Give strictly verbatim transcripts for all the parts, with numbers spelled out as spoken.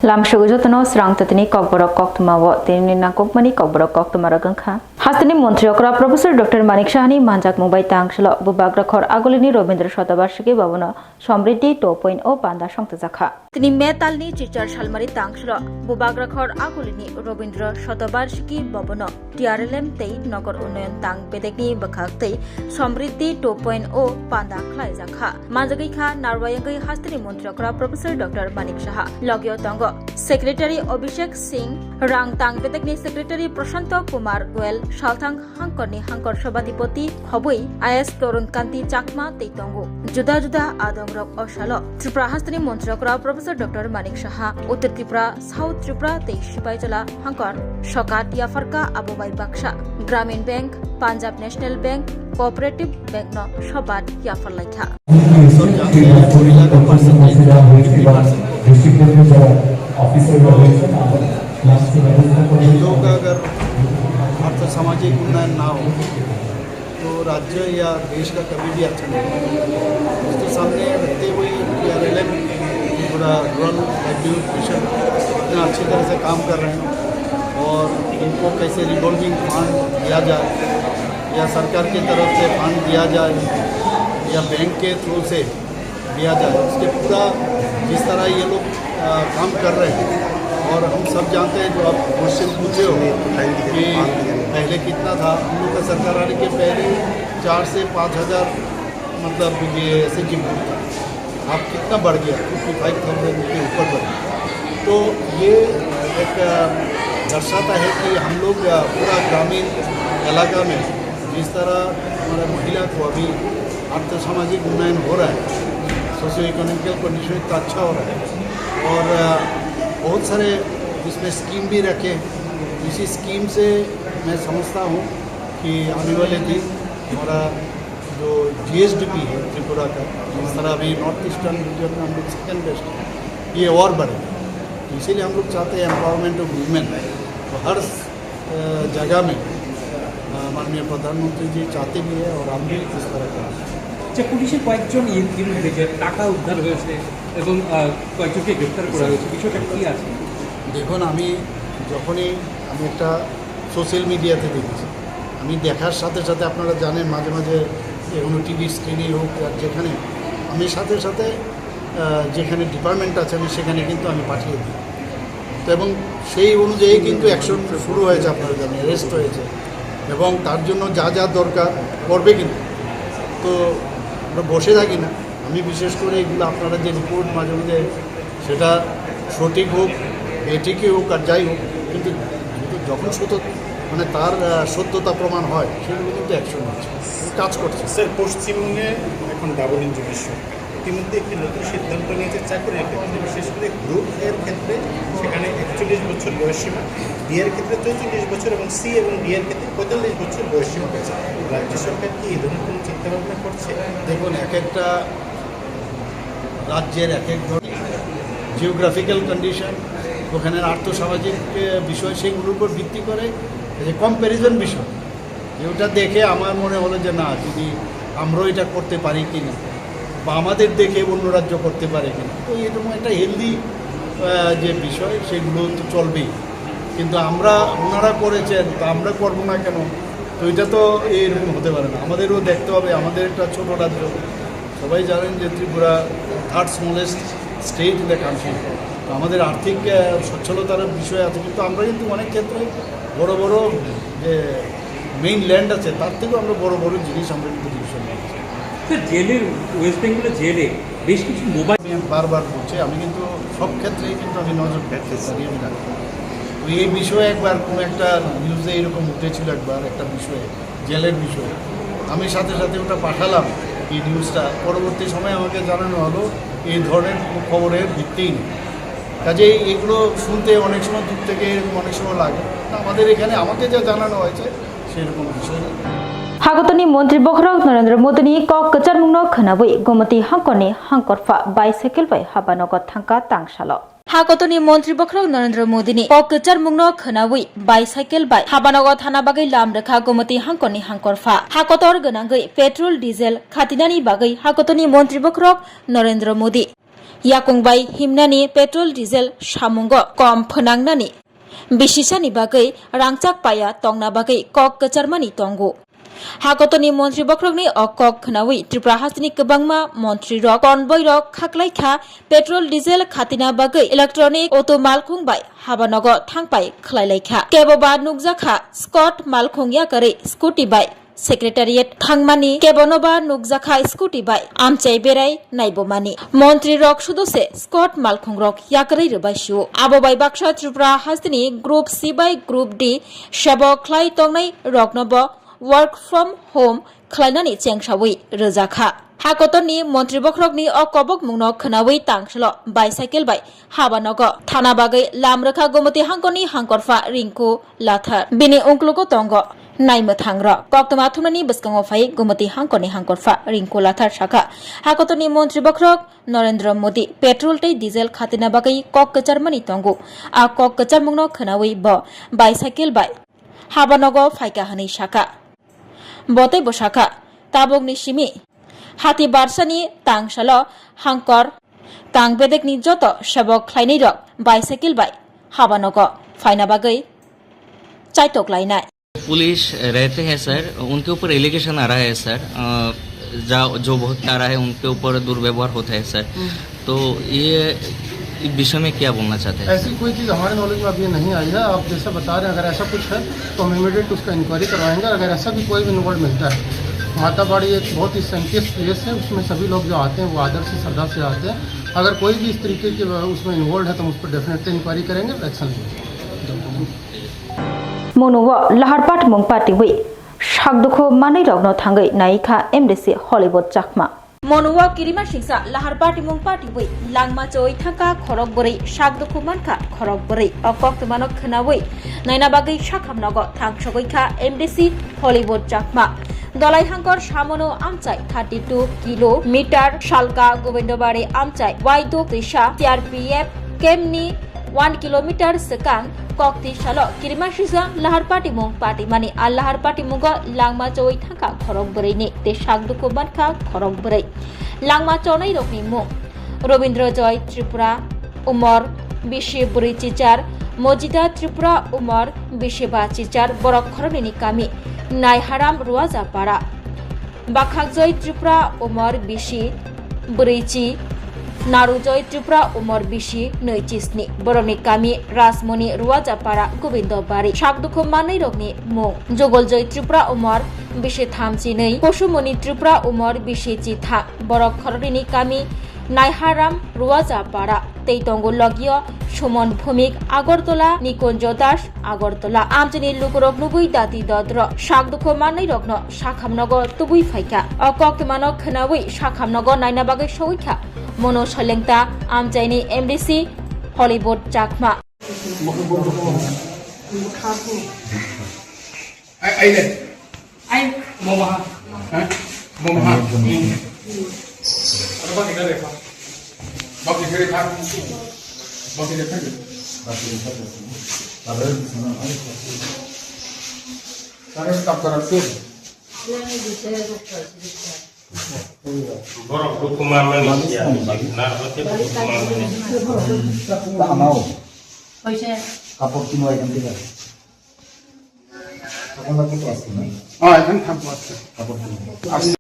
Lamsogwi jotono srang tatini kokborok koktwma o tinini nangkukmani kokborok koktwma rok wngkha. Hasteni montri okra Professor Doctor Manik Sahani manjakmung bai tang salo Bubagra khor agulini Robindra Shatabarshiki Bhavan o Samriddhi two point o panda songtwjakha. Tini May talni chichar salmari tang salo Bubagra khor agulini Robindra Shatabarshiki Bhavan o T R L M tei Nogor Unnayan tang bedekni bwkhak tei Samriddhi two point o panda khlaijak kha. Manjagwi kha narwayangwi hasteni montri okra Professor Doctor Manik Saha. Logio tongo Secretary Abhishek Singh, rang tang bedekni Secretary Prashanto Kumar Goel, salthang hangkorni hangkor Sabhapati khobwi I S Tarun Kanti Chakma tei tongo. Juda juda adongrok o salo Tripura hasteni montri okra Professor Doctor Manik Saha, Uttar Tripura, South Tripura tei Sipaijala hangkor sokat yapharkha abo bai baksa Gramin Bank, Punjab National Bank, Cooperative Bank no sobat yapharlaikha. ये लोग का अगर अर्थ सामाजिक उन्नयन ना हो तो राज्य या देश का कभी भी अच्छा नहीं होगा। उसके सामने रखते हुए T R L M पूरा रूरल लाइवलीहुड मिशन इतना अच्छी तरह से काम कर रहे हैं और इनको कैसे रिवॉल्विंग फंड दिया जाए या सरकार की तरफ से फंड दिया जाए या बैंक के थ्रू से दिया जाए, उसके पूरा जिस तरह ये लोग अ, काम कर रहे हैं। और हम सब जानते हैं, जो आप क्वेश्चन पूछे हो कि पहले कितना था, हम लोग का सरकार आने के पहले चार से पाँच हज़ार, मतलब, ये ऐसे चिमटा था। अब कितना बढ़ गया, फिफ्टी फाइव थाउजेंड के ऊपर बढ़ गया। तो ये एक, अ, दर्शाता है कि हम लोग, अ, पूरा ग्रामीण इलाका में जिस तरह हमारा महिला को अभी आर्थ सामाजिक उन्नयन हो रहा है, सोशियो इकोनॉमिकल कंडीशन इतना अच्छा हो रहा है, और, अ, बहुत सारे इसमें स्कीम भी रखे। इसी स्कीम से मैं समझता हूँ कि आने वाले दिन हमारा जो G S D P है त्रिपुरा का, जिस तरह अभी नॉर्थ ईस्टर्न रीजन में हम लोग सेकंड बेस्ट है, ये और बढ़ेगा। तो इसीलिए हम लोग चाहते हैं एम्पावरमेंट ऑफ वुमेन। तो हर, अ, जगह में, अ, माननीय प्रधानमंत्री जी चाहते भी है और हम भी इस तरह का। আচ্ছা, পুলিশের কয়েকজন ইতিমধ্যে যে টাকা উদ্ধার হয়েছে এবং, আহ, কয়েকজনকে গ্রেপ্তার করা হয়েছে, বিষয়টা কি আছে? দেখুন, আমি যখনই আমি একটা সোশ্যাল মিডিয়াতে দেখেছি, আমি দেখার সাথে সাথে, আপনারা জানেন, মাঝে মাঝে যে কোনো টিভির স্ক্রিনেই হোক আর যেখানে, আমি সাথে সাথে, আহ, যেখানে ডিপার্টমেন্ট আছে, আমি সেখানে কিন্তু আমি পাঠিয়ে দিই। তো এবং সেই অনুযায়ী কিন্তু অ্যাকশন শুরু হয়েছে, আপনারা জানেন, অ্যারেস্ট হয়েছে। এবং তার জন্য যা যা দরকার করবে কিন্তু। তো আমরা বসে থাকি না। আমি বিশেষ করে এগুলো, আপনারা যে রিপোর্ট মাঝে মাঝে, সেটা সঠিক হোক, বেঠিকই হোক আর যাই হোক, কিন্তু যখন সত্য, মানে, তার, আহ, সত্যতা প্রমাণ হয়, সেগুলো কিন্তু অ্যাকশন হচ্ছে, কাজ করছে। স্যার, পশ্চিমবঙ্গে এখন ডাবল ইঞ্জিন ইস্যু। ইতিমধ্যে একটি নতুন সিদ্ধান্ত নিয়েছে চাকরির ক্ষেত্রে, বিশেষ করে গ্রুপ এর ক্ষেত্রে সেখানে একচল্লিশ বছর বয়স সীমা, বি এর ক্ষেত্রে চৌচল্লিশ বছর এবং সি এবং ডি এর ক্ষেত্রে পঁয়তাল্লিশ বছর বয়স সীমা রয়েছে। রাজ্য সরকার কি এই ধরনের কোনো চিন্তা ভাবনা করছে? দেখুন, এক একটা রাজ্যের এক এক ধরনের জিওগ্রাফিক্যাল কন্ডিশন, ওখানের আর্থসামাজিক, এ, বিষয়, সেগুলোর উপর ভিত্তি করে এই যে কম্প্যারিজন বিষয়, ওটা দেখে আমার মনে হলো যে না, যদি আমরাও এটা করতে পারি কিনা বা আমাদের দেখে অন্য রাজ্য করতে পারে কিনা, তো এরকম একটা হেলদি, আহ, যে বিষয়, সেগুলো তো চলবেই। কিন্তু আমরা, ওনারা করেছেন, তো আমরা করবো না কেন? তো এটা তো এইরকম হতে পারে না। আমাদেরও দেখতে হবে, আমাদের একটা ছোট রাজ্য, সবাই জানেন যে Tripura third smallest state in the country. তো আমাদের আর্থিক, আহ, সচ্ছলতার বিষয় আছে, কিন্তু আমরা কিন্তু অনেক ক্ষেত্রে বড় বড় যে মেইন ল্যান্ড আছে, তার থেকেও আমরা বড় বড় জিনিস আমরা কিন্তু ডিভিশন নিচ্ছি। স্যার, জেলের, ওয়েস্ট বেঙ্গলের জেলে বেশ কিছু মোবাইল আমি বারবার বলছি, আমি কিন্তু সব ক্ষেত্রেই কিন্তু আমি নজর রাখতে পারি, আমি রাখি। তো এই বিষয়ে একবার কোনো একটা নিউজে এরকম উঠেছিল একবার একটা বিষয়ে, জেলের বিষয়ে। আমি সাথে সাথে ওটা পাঠালাম, এই নিউজটা। পরবর্তী সময়ে আমাকে জানানো হলো, এই ধরনের কোনো খবরের ভিত্তিই নেই। কাজেই এগুলো শুনতে অনেক সময় দূর থেকে এরকম অনেক সময় লাগে। তা আমাদের এখানে আমাকে যা জানানো হয়েছে, সেরকম বিষয় না। Hagotoni montri bokhorok Narendra Modi ni kok kwcharmung no khwnawi Gomoti hangkor ni hangkorpha bicycle bai habanogo thangkha tangsalo. Hagotoni montri bokhorok Narendra Modi ni kok kwcharmung no khwnawi bicycle bai habanogo thana bagwi lam rwkha Gomoti hangkor ni hangkorpha. Hakotor gwnangwi petrol diesel khatinani bagwi hagotoni montri bokhorok Narendra Modi. Yakung bai himnani petrol diesel samungo kom phwnangnani bisisani bagwi rangchak paya tongna bagwi kok kwcharmani tongo. Hakotorni montri bokhorokni o kok khwnawi Tripura hasteni kwbangma montrirok konboirok khaklaikha petrol diesel khatina bagwi electronic auto malkhung bai habanogo thangpai khlailaikha. Keboba nukjakha Scott malkhung yakarwi scooty bai secretariat thangmani, kebonoba nukjakha scooty bai amchai berai naibomani. Montrirok sudose Scott malkhungrok yakarwi rwbaisio. Abo bai baksa Tripura hasteni Group C bai Group D sebo khlai tongnai roknobo work from home khlainani chengsawi rwjakha. Hakotorni montri bokhorokni o kobokmungno khwnawi tangsalo bicycle bai habanogo thana bagwi lam rwkha Gumoti hangkorni hangkorpha Rinku Lathar. Bini ungklugo tongo naimwthangrok. Koktwma thumnani bwskango phai Gumoti hangkorni hangkorpha Rinku Lathar sakha, hakotorni montri bokhorok Narendra Modi petrol tei diesel khatina bagwi kok kwcharmani tongo. A kok kwcharmungno khwnawi bo bicycle bai habanogo phaikha hwnwi sakha. Bo tei bo sakha, tabukni simi hati barsani tangsalo hangkor kang bedekni joto sebok khlainairok bicycle bai habanogo phaina bagwi chaitok lainai. Police रहते हैं सर, उनके ऊपर एलिगेशन आ रहा है सर, अ, जा, जो बहुत आ रहा है उनके ऊपर दुर्व्यवहार होता है सर। तो ये विषय में क्या बोलना चाहते हैं? ऐसी कोई चीज़ हमारे नॉलेज में अभी नहीं आई है। आप जैसा बता रहे हैं, अगर ऐसा कुछ है तो हम इमीडिएट उसका इंक्वायरी करवाएंगे। अगर ऐसा भी कोई भी इन्वॉल्व मिलता है, माताबाड़ी एक बहुत ही सेंसिटिव प्लेस है, उसमें सभी लोग जो आते हैं वो आदर से, श्रद्धा से आते हैं। अगर कोई भी इस तरीके के उसमें इन्वॉल्व है तो हम उस पर डेफिनेटली इंक्वायरी करेंगे, एक्शन लेंगे। Mono o lahar patimung patiwi sakdukhu manwi rokno thangwi naikha M D C Hollywood Chakma. Mono o kirima singsa lahar patimung patiwi langma choi thangkha khorok bwrwi, sakdukhu mankha khorok bwrwi. O koktwmano khwnawi naina bagwi sakhamnogo thangsogwi kha M D C Hollywood Chakma. Dolai hangkor samono amchai thirty two kilometer salka Gobindobari amchai waiduk twisa C R P F camp ni one kilometer swkang kokti salo kirima singsa lahar patimung patimani. A lahar patimungo langma choi thangkha khorok bwrwi ni tei sakdukhu mankha khorok bwrwi. Langma chonai rokni mung: Robindra Joy Tripura, umor bisi bwrwi chichar, Mojida Tripura, umor bisi ba chichar, borok khoroknwi ni kami Naiharam Ruaja para. Bakhakjoy Tripura, umor bisi bwrwi chi, Narujoy Tripura, umor bisi nwi chi sni, borokni kami Rajmoni Ruajapara Gobindobari. Sakdukhu manwi rokni mung: Jugoljoy Tripura, umor bisi tham chi nwi, Kusumoni Tripura, umor bisi chi tham, borok khoroknwi ni kami Naiharam Ruaja para. Tei tongo logio Suman Bhumik Agartala, Nikunjo Das Agartala. Amchaini lukurok nugwi dati dodro sakdukhu manwi rokno sakhamnogo tubui phaikha. O koktwmano khwnawi sakhamnogo naina bagwi sogwikha Mono Solengta, amchaini M D C Hollywood Chakma. Ai, ai le. Ai. Mo maha. Ha? Mo maha. Ano ba kita lepa? Ba kita lepa. Ba kita lepa. Ba kita lepa. Tare tap karan tu. Borok dukuma mani ya. Na, hote dukuma mani. Amao. Kaisa. Kapor tino ai kan tiga. Ako na ko asli na? Ah, ikan thampo asli. Ako thampo. Asli.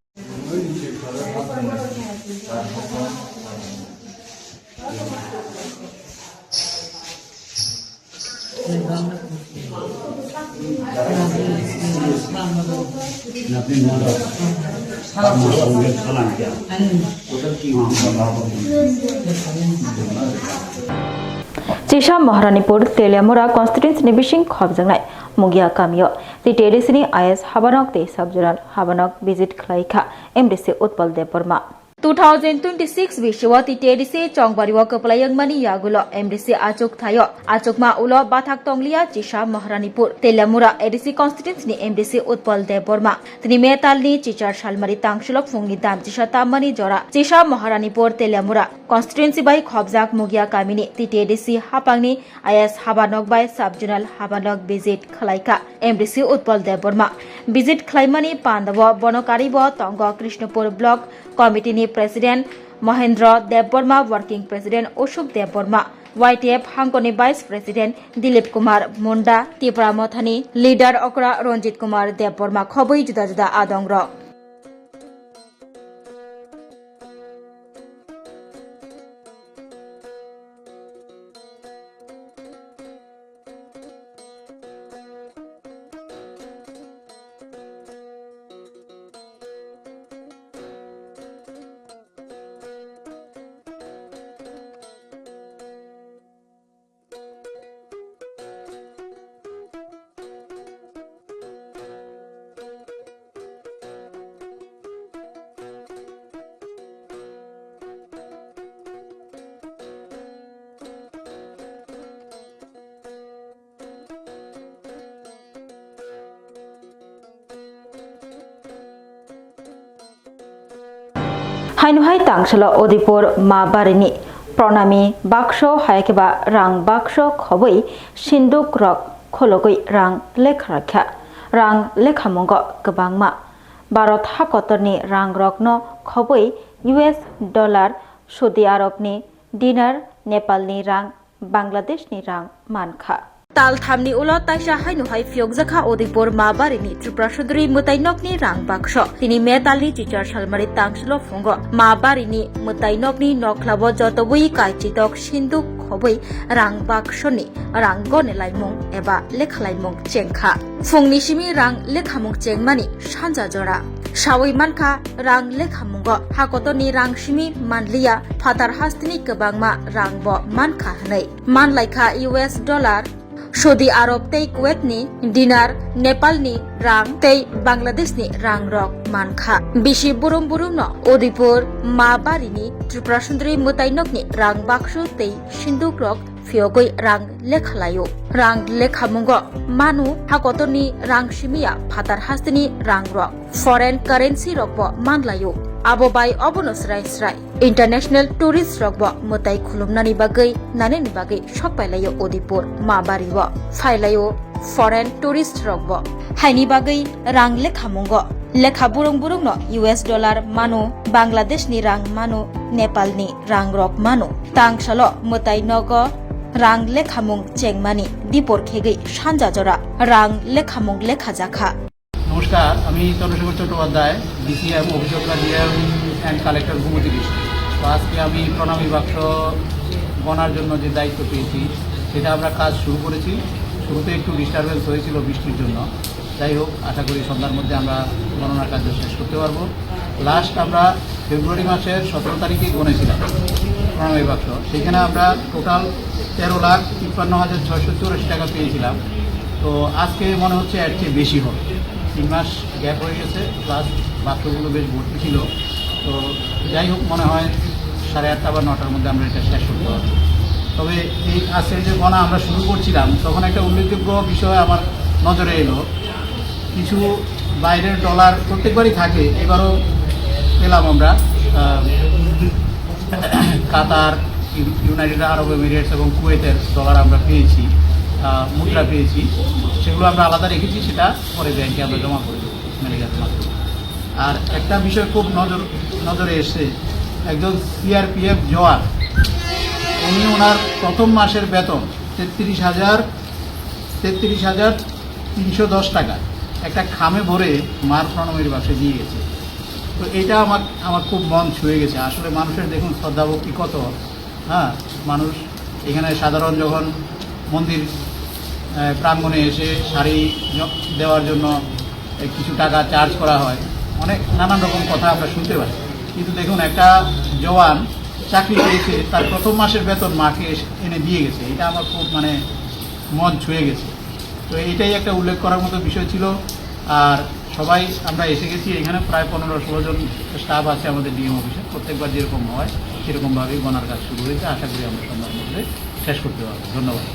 Chisa Maharanipur Teliamura constituency ni bising khobjaknai Mugia kamio T T A D C ni I S habanok tei sub-zonal habanok visit khlai kha M D C Utpal Debbarma. Two thousand twenty-six bisio T T A D C chongbario kwplai wngmani yagulo M D C achuk thaio. Achukma ulo bathak tonglia Chisa Maharanipur Teliamura A D C constituency ni M D C Utpal Debbarma. Tini May talni chichar salmari tangsulok phungni dam chisa tammani jora Chisa Maharanipur Teliamura constituency bai khobjak Mugia kamini T T A D C hapangni I S habanok bai sub-zonal habanok visit khlaikha M D C Utpal Debbarma. Visit khlaimani pandao bono karibo tongo Krishnapur Block Committee ni President Mohendra Debbarma, Working President Ashok Debbarma, Y T F hangkoni Vice President Dilip Kumar Munda, Tipra Mothani leader okra Ranjit Kumar Debbarma khobwi juda juda adongrok. Haino hai tangsalo Udaipur ma barini Pranami bakso hai khe ba rang bakso khobwi sinduk rok khologwi rang lekha rakha. Rang lekha mungo kwbangma. Bharat hakotorni rang rokno khobwi U S dollar, Saudi Arabni dinar, Nepalni rang, Bangladeshni rang mankha. Tal thamni ulo taisa haino hai phiyokjakha Udaipur ma barini Tripura Sundari mwtai nokni rang bakso. Tini May talni chichar salmari tangsilo phungo ma barini mwtai nokni nokhlabo jotobwi kaichitok sinduk khobwi rang baksoni rang gone laimung eba lekha laimung chengkha. Phungni simi rang lekhamung chengmani sanja jora. Sawi mankha rang lekhamungo hakotorni rang simi manliya, phatar hasteni kwbangma rangbo mankha hwnwi. Manlaikha U S dollar, Saudi Arab tei Kuwaitni dinar, Nepalni rang tei Bangladeshni rangrok mankha. Bisi burum burumno Udaipur ma barini Tripura Sundari mwtai nokni rang bakso tei sindukrok phiyogwi rang lekha laio. Rang lekhamungo manu hakotorni rang simiya phatar hasteni rangrok. Foreign currency rokbo manlaio. Abo bai obono srai srai international tourist rokbo mwtai khulumnani bagwi nanani bagwi sokpailaio Udaipur ma bario. Phailaio foreign tourist rokbo. Haini bagwi rang lekhamungo lekha burung burungno U S dollar mano, Bangladeshni rang mano, Nepalni rang rok mano. Tangsalo mwtai nogo rang lekhamung chengmani dipor khegwi sanja jora rang lekhamung lekha jakha. নমস্কার, আমি Chandrashekhar Chattopadhyay, DCM, office of guardian and collector, Gomati district. তো আজকে আমি প্রণামী বাক্স গণার জন্য যে দায়িত্ব পেয়েছি, সেটা আমরা কাজ শুরু করেছি। শুরুতে একটু ডিস্টারবেন্স হয়েছিল বৃষ্টির জন্য, যাই হোক, আশা করি সন্ধ্যার মধ্যে আমরা গণনা কার্য শেষ করতে পারবো। লাস্ট আমরা ফেব্রুয়ারি মাসের সতেরো তারিখে গণেছিলাম প্রণামী বাক্স, সেখানে আমরা টোটাল তেরো লাখ তিপ্পান্ন হাজার ছয়শো চুরাশি টাকা পেয়েছিলাম। তো আজকে মনে হচ্ছে এর চেয়ে বেশি হবে। তিন মাস গ্যাপ হয়ে গেছে, প্লাস বাক্সগুলো বেশ ভর্তি ছিল। তো যাই হোক, মনে হয় সাড়ে আটটা বা নটার মধ্যে আমরা এটা শেষ করতে পারবো। তবে এই আজকে যে গণনা আমরা শুরু করছিলাম, তখন একটা উল্লেখযোগ্য বিষয় আমার নজরে এলো। কিছু বাইরের ডলার প্রত্যেকবারই থাকে, এবারও পেলাম আমরা। আহ, কাতার, ইউ-, ইউনাইটেড আরব এমিরেটস এবং কুয়েতের ডলার আমরা পেয়েছি, আহ, মুদ্রা পেয়েছি। সেগুলো আমরা আলাদা রেখেছি, সেটা পরে ব্যাংকে আমরা জমা করে দেবো ম্যানেজারের মাধ্যমে। আর একটা বিষয় খুব নজর, নজরে এসছে, একজন সিআরপিএফ জওয়ান, উনি ওনার প্রথম মাসের বেতন তেত্রিশ হাজার, তেত্রিশ হাজার তিনশো দশ টাকা একটা খামে ভরে মার প্রণামীর বাক্সে দিয়ে গেছে। তো এটা আমার, আমার খুব মন ছুঁয়ে গেছে। আসলে মানুষের দেখুন শ্রদ্ধাভক্তি কত, হ্যাঁ, মানুষ এখানে সাধারণ যখন মন্দির, আহ, প্রাঙ্গণে এসে শাড়ি জ-, দেওয়ার জন্য কিছু টাকা চার্জ করা হয়, অনেক নানান রকম কথা আমরা শুনতে পাই। কিন্তু দেখুন, একটা জওয়ান চাকরি পেয়েছে, তার প্রথম মাসের বেতন মাকে এসে, এনে দিয়ে গেছে, এটা আমার খুব, মানে, মন ছুঁয়ে গেছে। তো এইটাই একটা উল্লেখ করার মতো বিষয় ছিল। আর সবাই আমরা এসে গেছি, এখানে প্রায় পনেরো ষোলো জন স্টাফ আছে আমাদের ডিএম অফিসে। প্রত্যেকবার যেরকম হয়, সেরকমভাবেই গণার কাজ শুরু হয়েছে। আশা করি আমরা সন্ধ্যার মধ্যে শেষ করতে পারবো। ধন্যবাদ।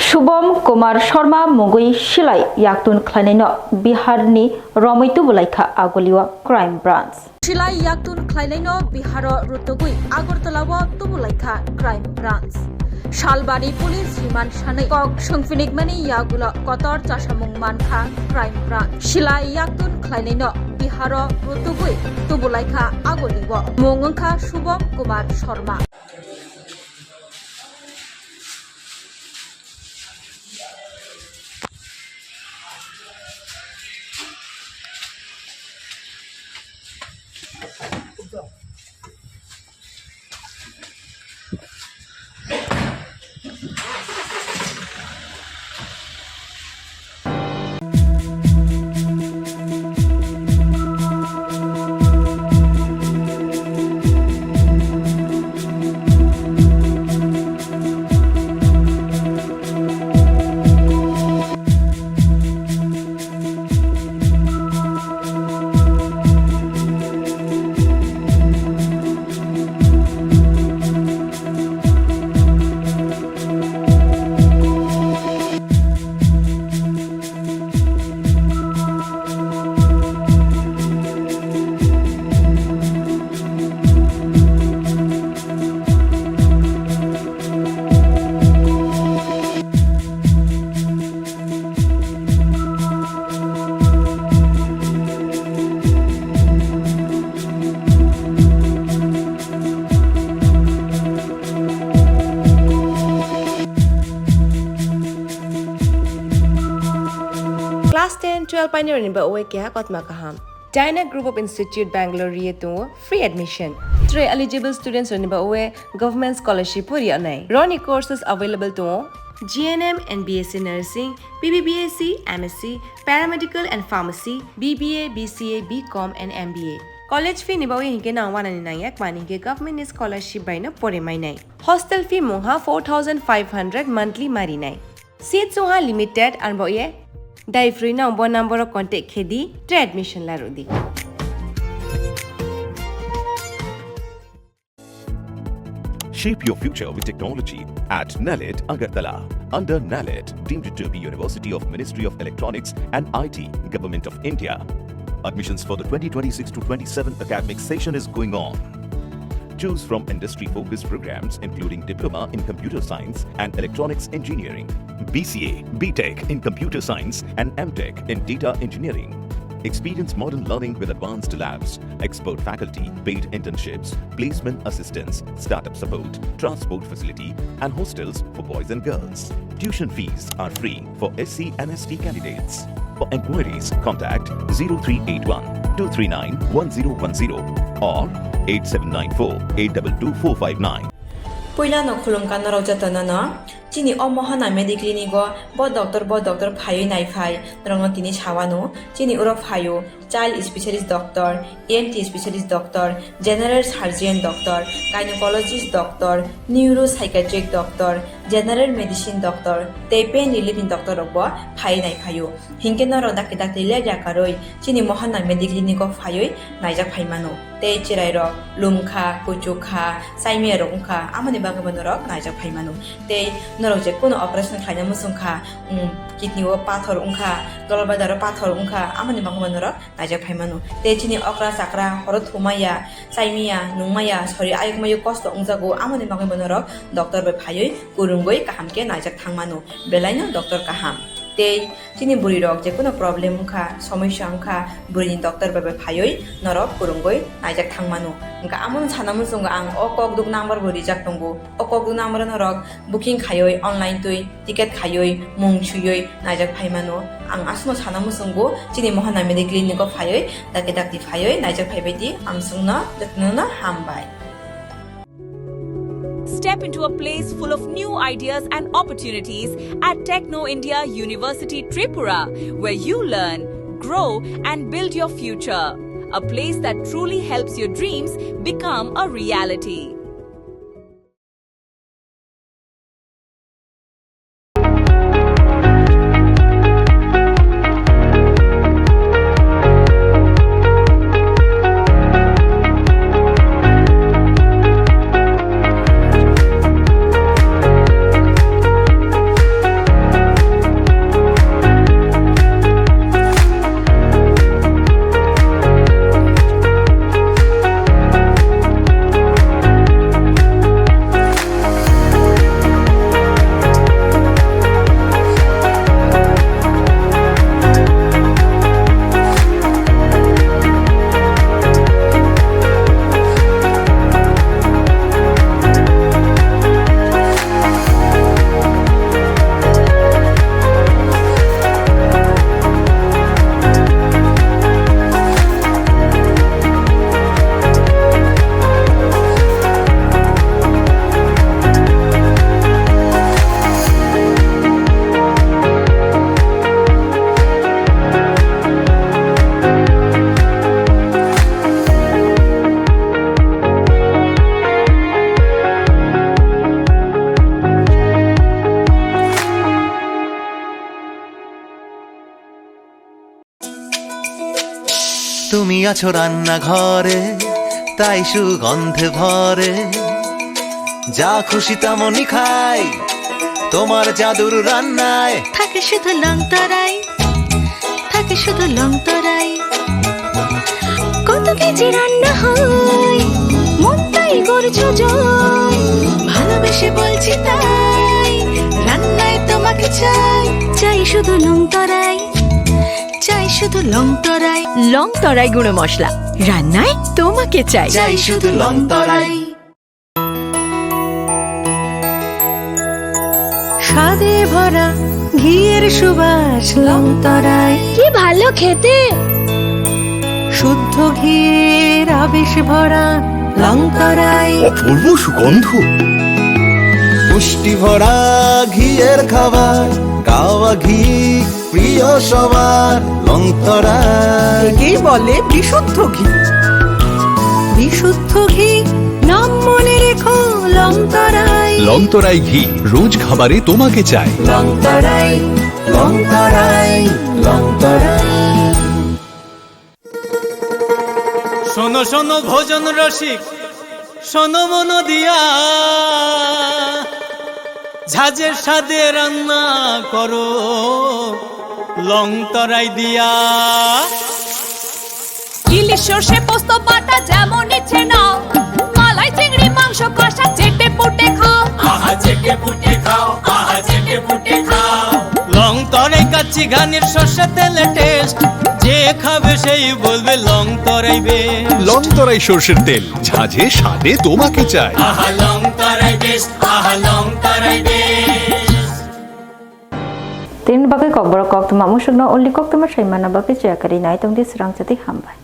Shubham Kumar Sharma mungwi silai yaktun khlainaino Biharni romwi tubulaikha agulio Crime Branch. Silai yaktun khlainaino Biharo rutugwi Agartala-o tubulaikha Crime Branch. Salbari police remand sanwi kok swngphinikmani yagulo kotor chasamung mankha Crime Branch. Silai yaktun khlainaino Biharo rutubui tubulaikha agulio. Mung wngkha Subham Kumar Sharma. Class ten, twelve painirokni bagwi keha kothoma kaham. Dyna Group of Institute, Bangalore riye tongo free admission. Tei eligible students rokni bagwi government scholarship bo riyoknai. Roni courses available tongo G N M and B S C Nursing, B B B S C, M S C, Paramedical and Pharmacy, B B A, B C A, B Com and M B A. College fee ni bagwi hinkhe nang wanani nangya, mani hinkhe government ni scholarship bai no pore mainai. Hostel fee mungha four thousand five hundred monthly marinai. Seats wngha limited, ang bo ye dai free no bo number o contact khe di, tei admission la rw di. Shape your future with technology at NALET Agartala. Under NALET, deemed to be University of Ministry of Electronics and I T, Government of India. Admissions for the twenty twenty-six to twenty-seven academic session is going on. Choose from industry-focused programs including Diploma in Computer Science and Electronics Engineering, B C A, B Tech in Computer Science and M Tech in Data Engineering. Experience modern learning with advanced labs, expert faculty, paid internships, placement assistance, startup support, transport facility, and hostels for boys and girls. Tuition fees are free for S C and S T candidates. For enquiries, contact zero three eight one two three nine one zero one zero or eight seven nine four eight two two four five nine. Puilano khulumkha norok jotono no. Chini o Mohana Mediclinic o bo doctor, bo doctor phaiwi naiphai norokno tini sawano. Chini oro phaio child specialist doctor, E N T specialist doctor, general surgeon doctor, gynecologist doctor, neuropsychiatric doctor, general medicine doctor, tei pain relief ni doctor rok bo phaiwi naiphaio. Hinkhe norok dakti dakti leg yakarwi chini Mohana Mediclinic o phaiwi naijak phaimano. Tei chwrairok lumkha, kuchukha, chaimiyarok wngkha, amoni bagwi bo norok naijak phaimano. Tei norok je kuno operation khlaina muchungkha, um, kidney o pathor wngkha, dolbadaro pathor wngkha, amoni bagwi bo norok naijak phaimano. Tei chini okra chakra horo thumaya, chaimaya, nungmaya, sori ayukmayo kosto wngjago, amoni bagwi bo norok doctor bai phaiwi kwrwngwi kaham khe naijak thangmano. Belaino doctor kaham. Tei chini bwrwirok jekunu problem wngkha, somosya wngkha, bwrwini doctor bai bai phaiwi norok kwrwngwi naijak thangmano. Wngkha amono sana muchungo ang o kokduk number bo rijak tongo. O kokduk number o norok booking khaiwi online twi ticket khaiwi mung swiwi naijak phaimano. Ang aswkno sana muchungo chini Mohana Mediclinic o phaiwi dakti dakti phaiwi naijak phaibai di. Amswkno jotono no hambai. Step into a place full of new ideas and opportunities at Techno India University Tripura, where you learn, grow, and build your future. A place that truly helps your dreams become a reality. তুমি আছো রান্নাঘরে, তাই সুগন্ধে ভরে। যা খুশি তেমনই খাই, তোমার জাদুর রান্নায়। থাকে শুধু লং তরাই, থাকে শুধু লং তরাই। কত কেজি রান্না হয়, মন তাই করছো জয়। ভালোবেসে বলছি তাই, রান্নায় তোমাকে চাই। চাই শুধু লং তরাই, চাই শুধু লং তরাই। লং তরাই গুঁড়ো মশলা, রান্নায় তোমাকে চাই। চাই শুধু লং তরাই। স্বাদে ভরা ঘিয়ের সুবাস লং তরাই। কি ভালো খেতে! শুদ্ধ ঘিয়ের আবেশ ভরা লং তরাই। অপূর্ব সুগন্ধ। পুষ্টি ভরা ঘিয়ের খাবার, কাওয়া ঘি প্রিয় সবার, লং তরাই। একেই বলে বিশুদ্ধ ঘি। বিশুদ্ধ ঘি, নাম মনে রেখো, লং তরাই। লং তরাই ঘি, রোজ খাবারে তোমাকে চাই। লং তরাই, লং তরাই, লং তরাই। শোনো শোনো ভোজন রসিক, শোনো মন দিয়া, ঝাঁঝের স্বাদে রান্না করো লং তরাই দিয়া। ইলিশ সর্ষে পোস্ত বাটা যেমন ইচ্ছে নাও, মালাই চিংড়ি মাংস কষা চেটে পুটে খাও। আহা চেটে পুটে খাও, আহা চেটে পুটে খাও। লং তরাই কাচ্চি ঘানির সর্ষে তেলে টেস্ট, যে খাবে সেই বলবে লং তরাই বেস্ট। লং তরাই সর্ষের তেল, ঝাঁঝে স্বাদে তোমাকে চাই। আহা লং তরাই বেস্ট, আহা লং তরাই best. Tini bagwi kokborok koktwma musukno uli koktwma sai manna bagwi chaya kwrwi nai tongdi, swrang chati hambai.